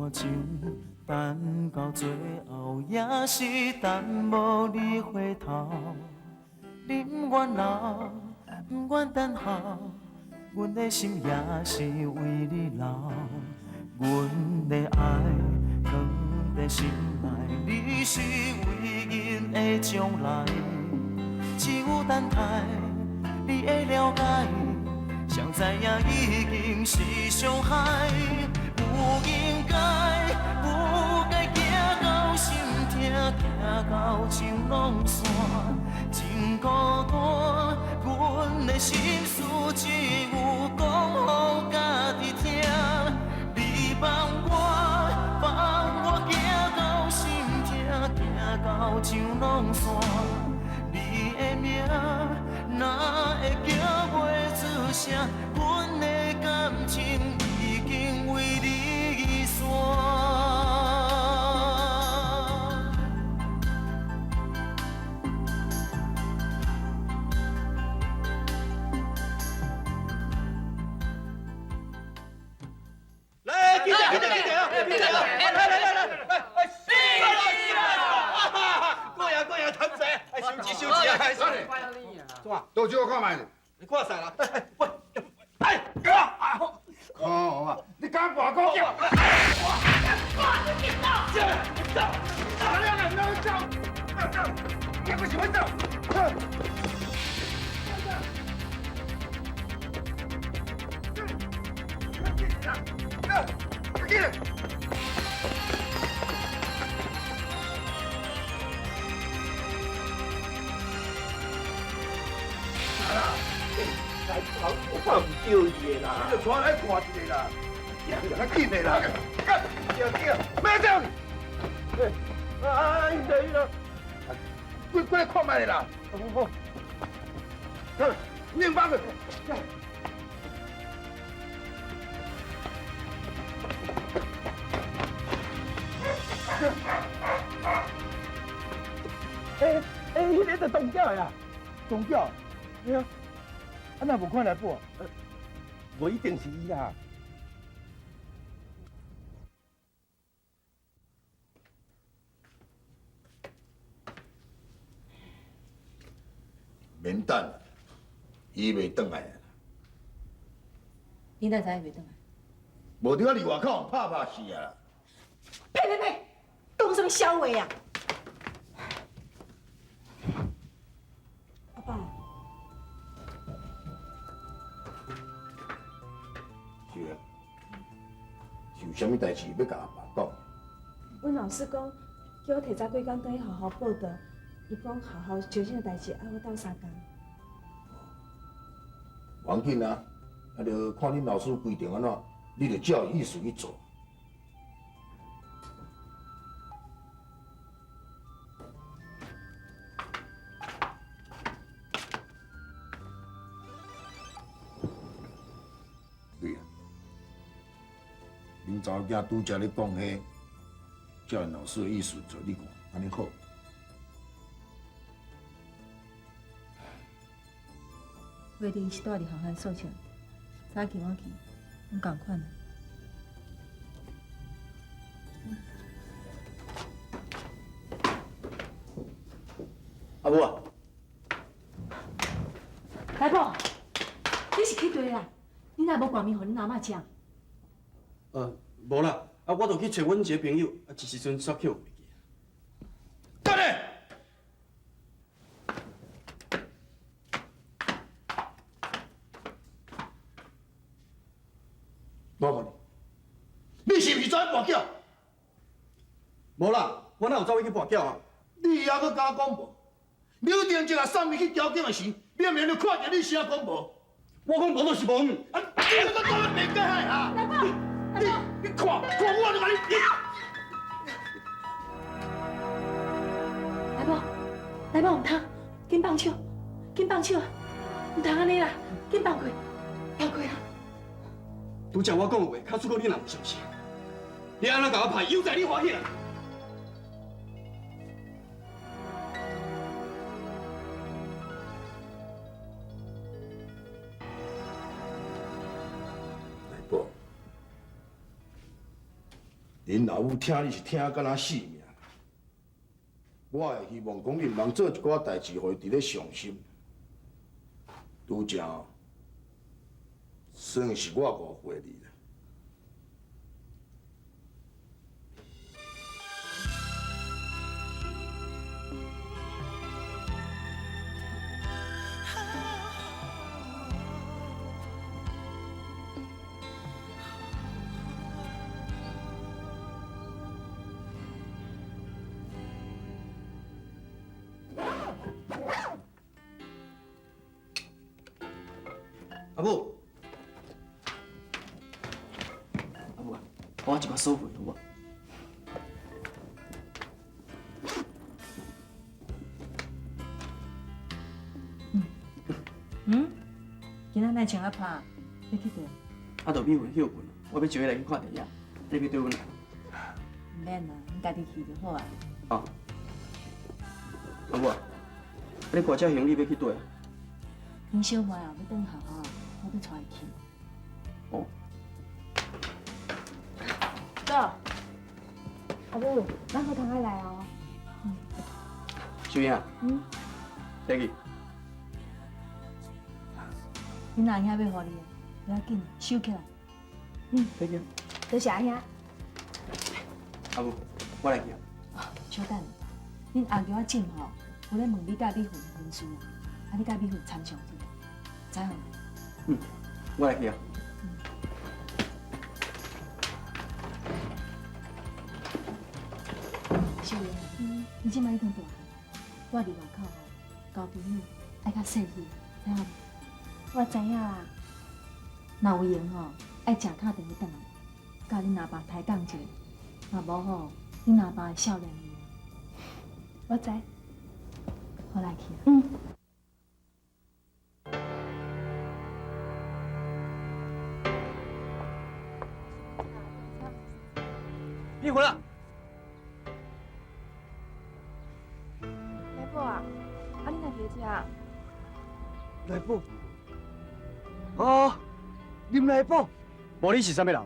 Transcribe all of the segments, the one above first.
段情，等到最後也是等無你回頭。你毋願留，毋願等候，阮的心也是為你留。阮的愛藏佇心內，你是唯一的將來。只有等待你的了解，誰知影已經是傷害。不應該，不該行到心痛，行到情攏散，真孤單。阮的心事只有講予家己聽。你放我，放我行到心痛，行到情攏散。你的名哪會叫袂出聲？阮的感情已經為你散。來，記者，記者，記者啊！記者啊！來來來來來，哎，死啦死啦！過癮過癮，氹仔，哎，收錢收錢啊！怎啊？倒酒我看覓。你看晒啦！喂，哎，啊！好啊，你敢跋股票？你走！你走！哪兩個人走？走！你不喜歡走？快點！來跑，我看唔對伊的啦。你就帶來看一下啦，行較緊的啦，對對，咩走？啊，對啦，過過來看覓啦。好好，擰翻去。欸欸，彼个就動腳的啊，動腳？對啊。啊，若無看來報？無一定是伊啦。免等，伊袂轉來啊。你哪知伊袂轉來？無佇我佇外口拍拍死啊！呸呸呸！講啥物痟話啊！阿爸。是啊，是有啥物代誌欲共阿爸講？阮老師講，叫我提早幾工轉去學校報到。伊講學校招生的代誌愛我鬥相共。無要緊啊，啊，就看恁老師規定按怎，你就照伊意思去做。對啊，恁查某囝拄才咧講彼，照𪜶老師的意思做，你看按呢好。月玲是住佇學校宿舍，早去晚去，攏仝款啊。阿母啊，來寶，你是去佗啦？你若無掛麵予恁阿嬤食？無啦，啊，我就去揣阮一个朋友，啊，這時陣煞去袂記。等下，我問你，你是毋是走去跋筊？無啦，我哪有走去跋筊啊？你猶閣敢講無？劉定正啊送伊去交警的時，明明就看著你啥講無？我講無就是無。啊！你閣講得白解啊？來寶，你你看看我就共你。來寶，來寶，毋通，緊放手，緊放手，毋通按呢啦，緊放開，放開啊！拄才我講的話，假使講你若毋相信，你按怎共我拍，猶在你歡喜啦。來寶，恁老母疼你是疼甲若死命。我会希望讲你毋通做一寡代志，予伊伫咧伤心。拄才算是我误会你啦。阿母，阿母啊，我一寡锁费好无？嗯，今仔奈穿啊破，欲去佗？啊，就美云歇困，我欲招伊来去看电影，你欲缀阮来？毋免啦，你家己去就好啊。哦，阿母啊，你挂这行李欲去佗啊？恁小妹啊，欲转学校，我欲带伊去。哦。走，阿母，咱好通爱来哦。嗯。秀英啊。嗯。来去。恁阿兄欲予你的，不要紧，收起来。嗯，再见。多谢阿兄。阿母，我来去啊。稍等，恁阿舅仔正吼，有咧问你佮美云的婚事啊，啊你佮美云参详一下，知影无？嗯，我来去啊。秀英，你这摆已经大汉，住伫外口吼，交朋友爱较细腻，知影无？我知影啦。若有闲吼，爱常敲电话转来，佮恁阿爸抬杠一下，若无吼，恁阿爸会少年你。我知。我来去。嗯。你回来。来宝啊，啊你哪伫遮？来宝。哦，林来宝，无你是啥物人？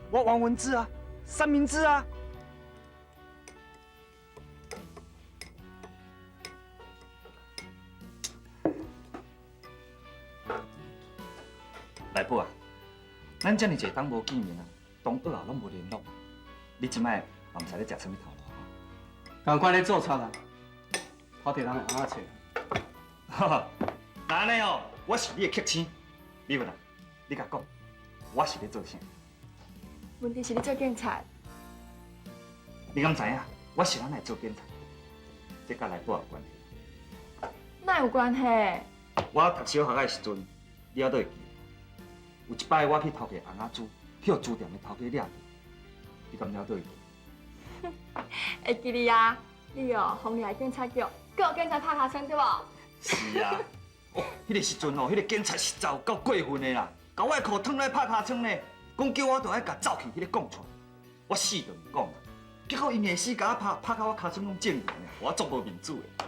我王文志啊，三明治啊。来宝啊，咱遮尔济冬无见面啊，同学啊拢无联络。你这摆嘛毋知咧食啥物头路吼？仝款咧做贼啊，偷摕人的尪仔册。哈哈，那按呢哦，我是你的克星。美云啊，你共讲，我是咧做啥？问题是咧做警察。你敢知影？我是按怎会做警察？这佮来宝有关系。哪有关系？我读小学的时阵，你犹阁会记？有一摆我去偷摕尪仔珠，去予珠店的头家掠著，你敢犹阁会记？会记得啊！你哦，予掠警察局，阁予警察拍尻川对无？是啊。哦，彼个时阵哦，彼个警察实在有够过分的啦，共我的裤脱来拍尻川呢，讲叫我著爱共走去彼个讲出来，我死都毋讲。结果𪜶下死共我拍，拍到我尻川拢肿去，我足无面子的。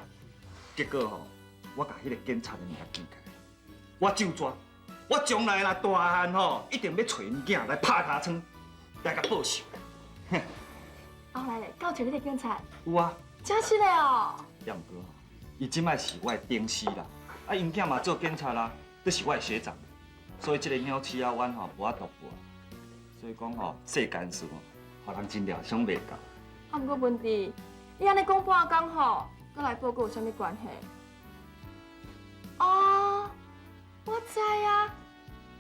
结果吼，我共彼个警察的名记起来，我咒纸，我将来若大汉吼，一定欲揣𪜶囝来拍尻川，来共报仇。后来咧，敢有揣彼个警察？有啊。真实的哦。也毋过吼，伊这摆是我的顶司啦。啊，𪜶囝嘛做警察啦，都是我的学长，所以这个鸟鼠仔湾吼无法度报，所以讲吼世间事吼，予人真料想袂到。啊，毋过文治，你按呢讲半工吼，佮来报阁有啥物关系？哦，我知啊，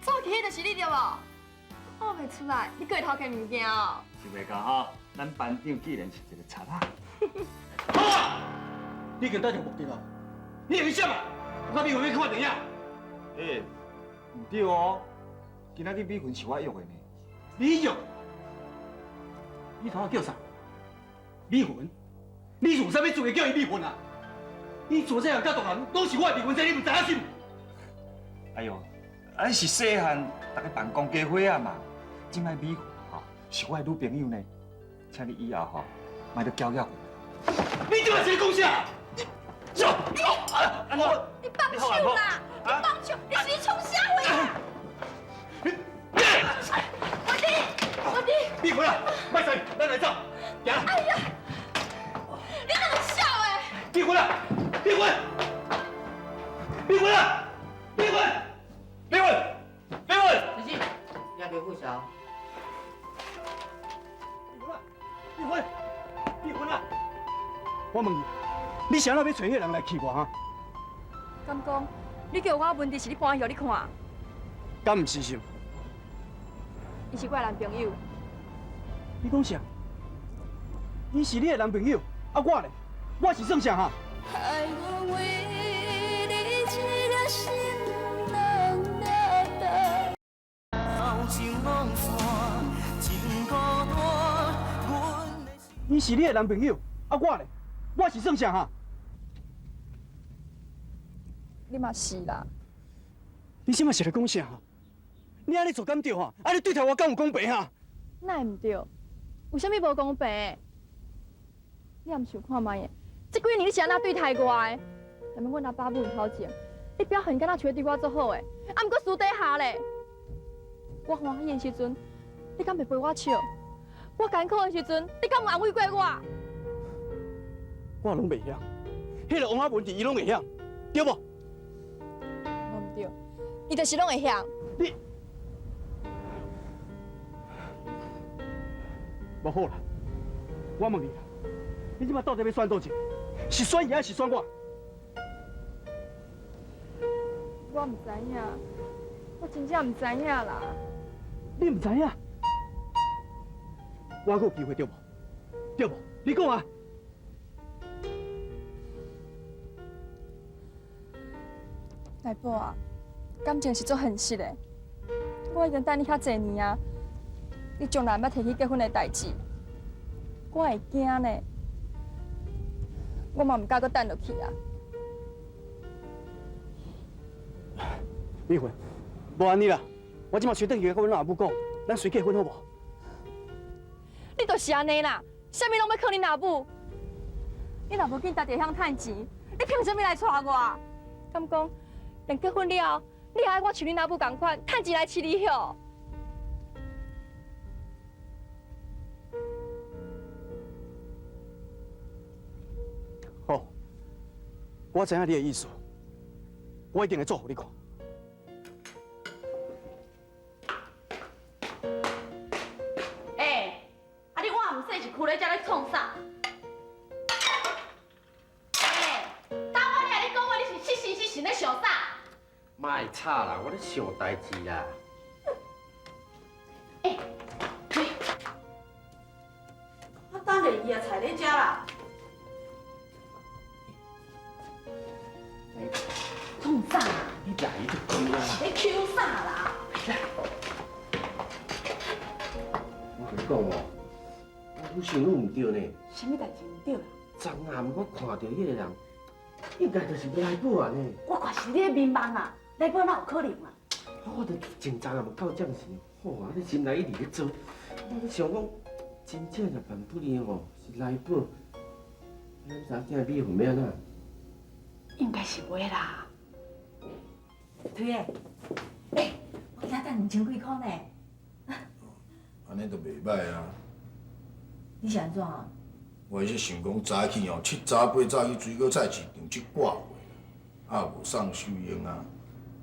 走去彼就是你对无？看袂出来，你阁会偷摕物件哦。想袂到吼，咱班长竟然是一个贼仔。好啊，你已经达到目的啦，你会去啥嘛？我佮美云欲去看电影。欸，毋对哦，今仔日美云是我约的呢。你约？你头仔叫啥？美云？你有啥物资格叫伊美云啊？你自细汉到大汉，拢是我的未婚妻，你毋知影是毋？哎哟，啊是细汉，逐家办公家伙仔嘛。这摆美云吼是我的女朋友呢，请你以后吼莫阁搅搅。你这摆是咧讲啥？你放手啦！你放手！你是咧创啥货啊？我弟，我弟，美云啊，莫使，咱來走，行。哎呀，你哪會痟的？美雲啊，美雲，美雲啊，美雲，美雲，美雲。小心，你也別付小。美雲，美雲啊！我問你，你是按怎欲揣彼个人來氣我哈？敢講，你叫我問題是你搬去予你看？敢毋是是？伊是我的男朋友。你講啥？伊是你的男朋友，啊我咧？我是算啥哈？愛我為你一個心人伊是你的男朋友，啊我咧？我是算啥哈？你嘛是啦。你這馬是咧講啥？你按呢做敢對哈？按呢對待我敢有公平哈？哪會毋對？有啥物無公平？你也毋想看覓？這幾年你是按怎對待我的？踮阮阿爸母頭前，你表現敢若像對我足好的，啊，毋過私底下咧，我歡喜的時陣，你敢袂陪我笑？我艱苦的時陣，你敢有安慰過我？我攏袂曉，彼个王阿文伊攏會曉，對無？無毋對，伊就是攏會曉。你，無好啦，我問你啦，你這擺到底欲選佗一个？是選伊還是選我？我毋知影，我真正毋知影啦。你毋知影？我閣有機會對無？對無？你講啊！大寶啊，感情是足現實的。我已經等你遐濟年啊，你從來毋捌提起結婚的代誌，我會驚呢。我嘛毋敢閣等落去啊。美雲，無按呢啦，我這馬隨轉去佮阮阿母講，咱隨結婚好無？你就是按呢啦，啥物攏欲靠恁阿母。你若無緊家己會曉趁錢，你憑啥物來娶我？敢講，連結婚了後，你還愛我像恁阿母仝款，趁錢來飼你許？好，我知影你的意思，我一定會做予你看。欸，啊你碗毋洗是囥咧遮咧創啥？欸，昨晚你講話你是失神失神咧想啥？莫吵啦，我咧想代誌啦。欸，我等下伊也菜咧食啦。創啥？你來就對啦。是咧抾啥啦？我共你講哦，我愈想愈毋對呢。啥物代誌毋對啦？昨暗我看著彼個人，應該就是來寶啊呢。我看是你咧眠夢啊，來寶哪有可能啊？我著前昨暗到這時，吼啊，你心內一直咧做，我咧想講，真正若萬不利吼是來寶，咱查某囝美雲欲按怎？應該是袂啦。推的，欸，我今等2000幾箍呢。按呢就袂䆀啊！你是按怎啊？我是想講早起哦，7早8早去水果菜市場這掛貨，啊無送秀英啊。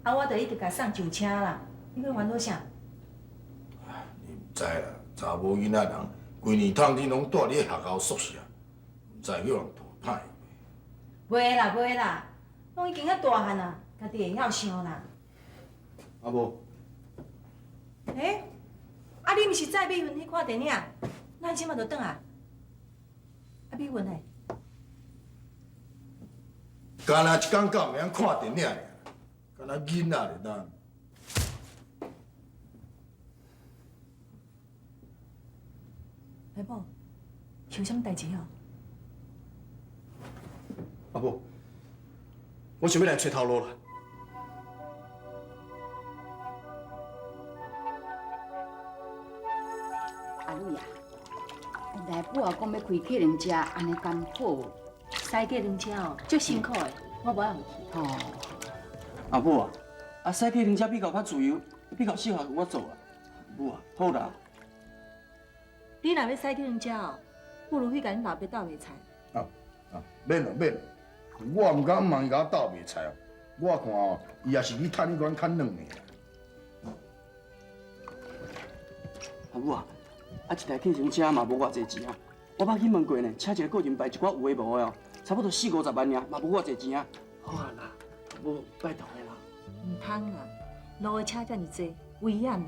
啊，我就一直共送上車啦，你欲煩惱啥？你毋知啦，查某囡仔人規年冬天攏蹛佇咧學校宿舍，毋知予人拖歹。袂啦袂啦，攏已經遐大漢啊，家己會曉想啦。阿母。欸，啊你毋是載美雲去看電影，哪這馬就轉來？啊美雲呢？干焦一工到暝看電影爾，敢若囡仔咧當。來寶，是有啥物代誌哦？阿母，我想欲來揣頭路啦。阿女啊，來寶啊，講欲開客人車，按呢敢好？駛客人車哦，足辛苦的，我無愛予去。哦。阿母啊，啊駛客人車比較較自由，比較適合我做啊。母啊，好啦。你若欲驶计程车哦，不如去共恁老爸斗卖菜。啊啊，免啦免啦，我毋敢问伊共我斗卖菜哦。我看哦，伊也是去趁彼款较软的。阿母啊，啊一台计程车嘛无偌济钱啊。我捌去问过呢，请一个个人排一寡有的无的哦，差不多四五十万尔，嘛无偌济钱啊。好啊啦，无拜托的啦。毋通啦，路的车遮尔济，危险啊！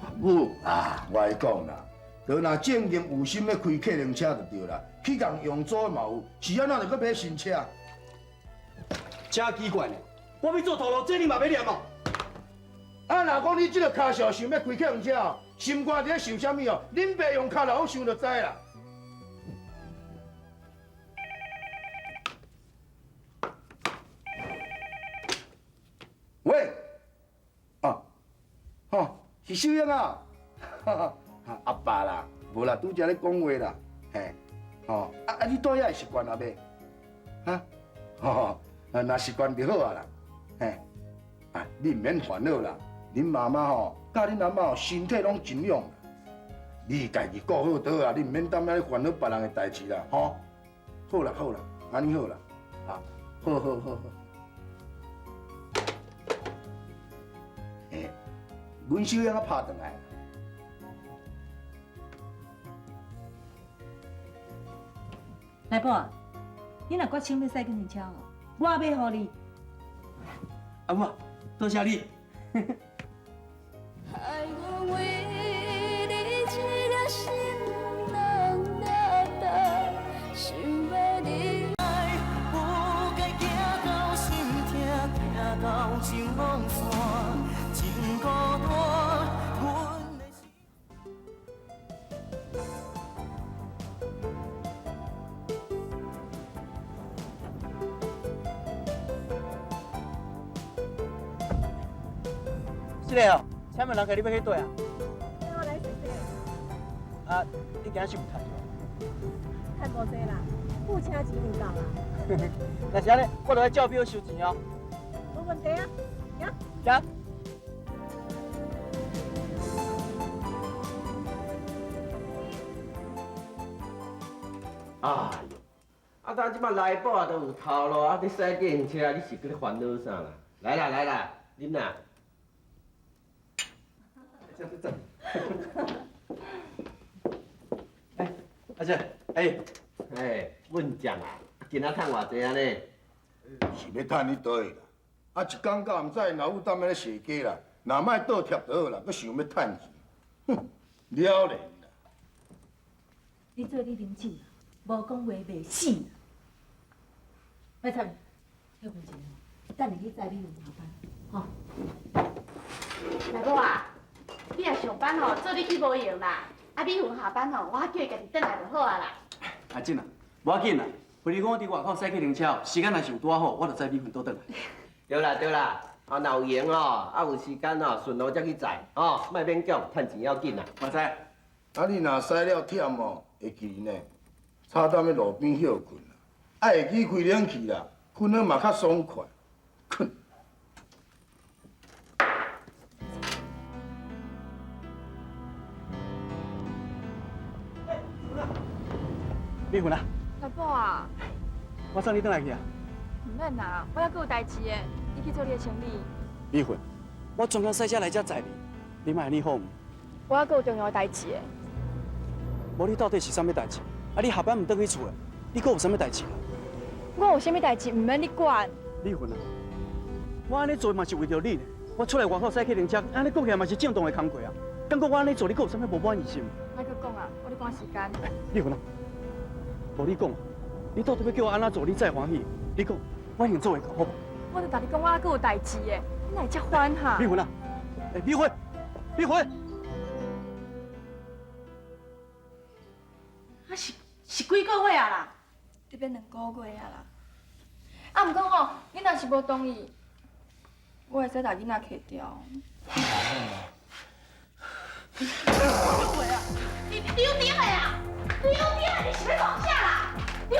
阿母啊，我来讲啦，就若正经有心欲开客人车就对啦，去共用租的嘛有，是按怎就阁买新车？真奇怪呢，我欲做头路，这你嘛欲念哦？啊，若讲你这个跤数想欲开客人车哦，心肝伫咧想啥物哦？恁爸用跤老想就知啦。喂，哦，吼，是秀英啊，阿爸啦，无啦，拄才咧讲话啦，嘿，吼，啊啊，你住遐会习惯啊未？哈，吼，若习惯就好啊啦，嘿，啊，你毋免烦恼啦，恁妈妈吼，佮恁阿嬷身体拢真勇，你家己顾好就好啊，你毋免踮遐咧烦恼别人的代志啦，吼。好啦好啦，按呢好啦，啊，好好好好。欸，阮小英仔拍转来。来宝啊，你若决心欲驶计程车哦，我买予你。阿母，多谢你。害阮为你一个心人了重，想欲你。不该行到心痛，痛到情拢散，真孤单。阮的心。这个哦，请问人客你欲去佗啊？我来踅踅。啊，你今仔是有趁无？趁无济啦，付车钱有够啦。若是按呢，我就爱照表收钱哦。无问题啊，行。行。哎呦，啊，咱这摆来宝都有头路，啊，你驶计程车，你是阁咧烦恼啥啦？来啦来啦，啉啦。这这。哎，阿姐，哎，哎，阮将啊，今仔趁偌济按呢？是欲趁你佗去啦？啊，一工到暗早，𪜶老母踮遐咧踅街啦，若莫倒贴就好啦，阁想欲趁钱，哼，了然啦。你做你啉酒啦，无讲话袂死啦。莫插伊，歇困一下，等下去载美云下班，吼。来宝啊，你若上班吼，做你去无闲啦。啊，美云下班吼，我叫伊家己转来就好啊啦。阿珍啊，无要紧啦，比如讲我伫外口驶计程车，时间若是有拄仔好，我就载美云倒转来。对啦对啦，啊，若有闲哦，啊有时间哦，顺路才去载，哦，莫勉强，趁钱要紧啦。我知。啊，你若驶了忝哦，会记呢，吵踮咧路边歇睏啦，啊会记开冷气啦，睏了嘛较爽快，睏。美云啊，来宝啊，我送你转来去啊。毋免啦，我犹阁有代志的，你去做你的生理。美云，我专工驶车来遮载你，你莫按呢好毋？我犹阁有重要的代志的。无你到底是啥物代志？啊，你下班毋转去厝的，你阁有啥物代志啊？我有啥物代志毋免你管。美云啊，我按呢做嘛是为著你呢。我出来外口驶计程车，按呢讲起来嘛是正当的工课啊。敢讲我按呢做，你阁有啥物无满意是毋？莫阁讲啊，我咧赶时间。美云啊，无你讲，你到底欲叫我按怎做，你才会欢喜？你讲，我一定做会到，好无？我就共你讲，我犹阁有代志的，你哪会遮烦哈？美云啊，欸，美云，美云。啊是几个月啊啦？这边2个月啊啦。啊，毋过吼，你若是无同意，我会使共囡仔摕掉。你丢丢的啊！丢丢的，你是欲创啥啦？你你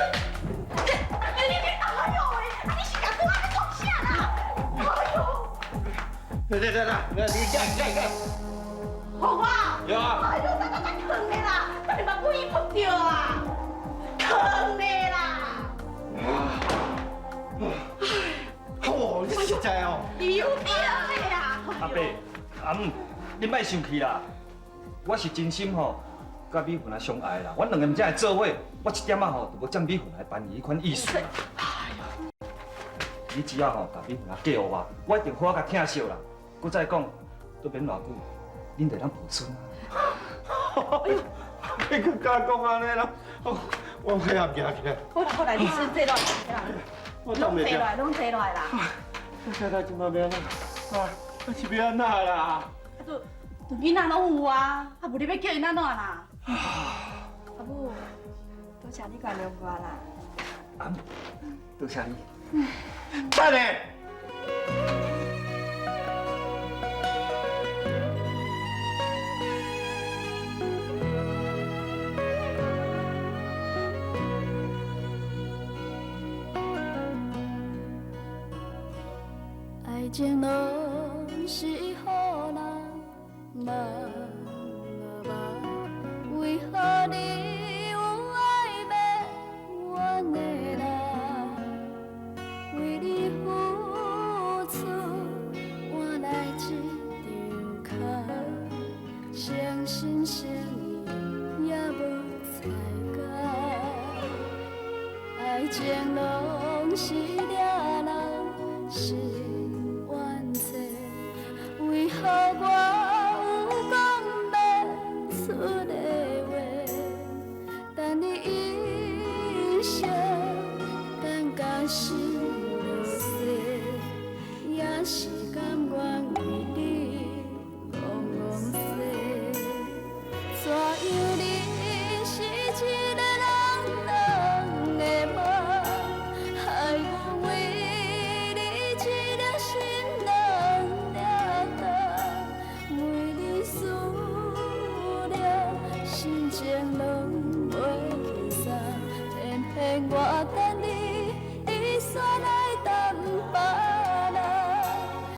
哎呦喂！啊你是共我按呢创啥啦？哎呦！来来来，你来来来。好啊！有啊！哎呦，咱咱咱困的啦，等下刘丁的啊！阿伯、阿姆，你莫生气啦，我是真心吼，佮美云仔相爱啦。阮两个毋才会做伙，我一点仔吼都无占美云仔便宜彼款意思啦。你只要吼共美云仔嫁予我，我一定好好共疼惜啦。阁再讲，都免偌久，恁就会当抱孙啊。你阁敢讲按呢啦？我血压举起来。好啦好啦，你先坐落来，我挡袂拢坐落来，拢坐落来啦。我现在这马欲按怎？啊，啊是欲按怎啦？啊，就就囡仔拢有啊，啊无你欲叫𪜶按怎啦？阿母，多谢你原谅我啦。阿姆，多谢你。等下。爱情拢是予人梦啊梦，为何你有爱欲怨的人？为你付出换来这场空，诚心诚意也无彩工。爱情拢是掠人心冤债，为何我有讲袂出的话？等你一生，等到死。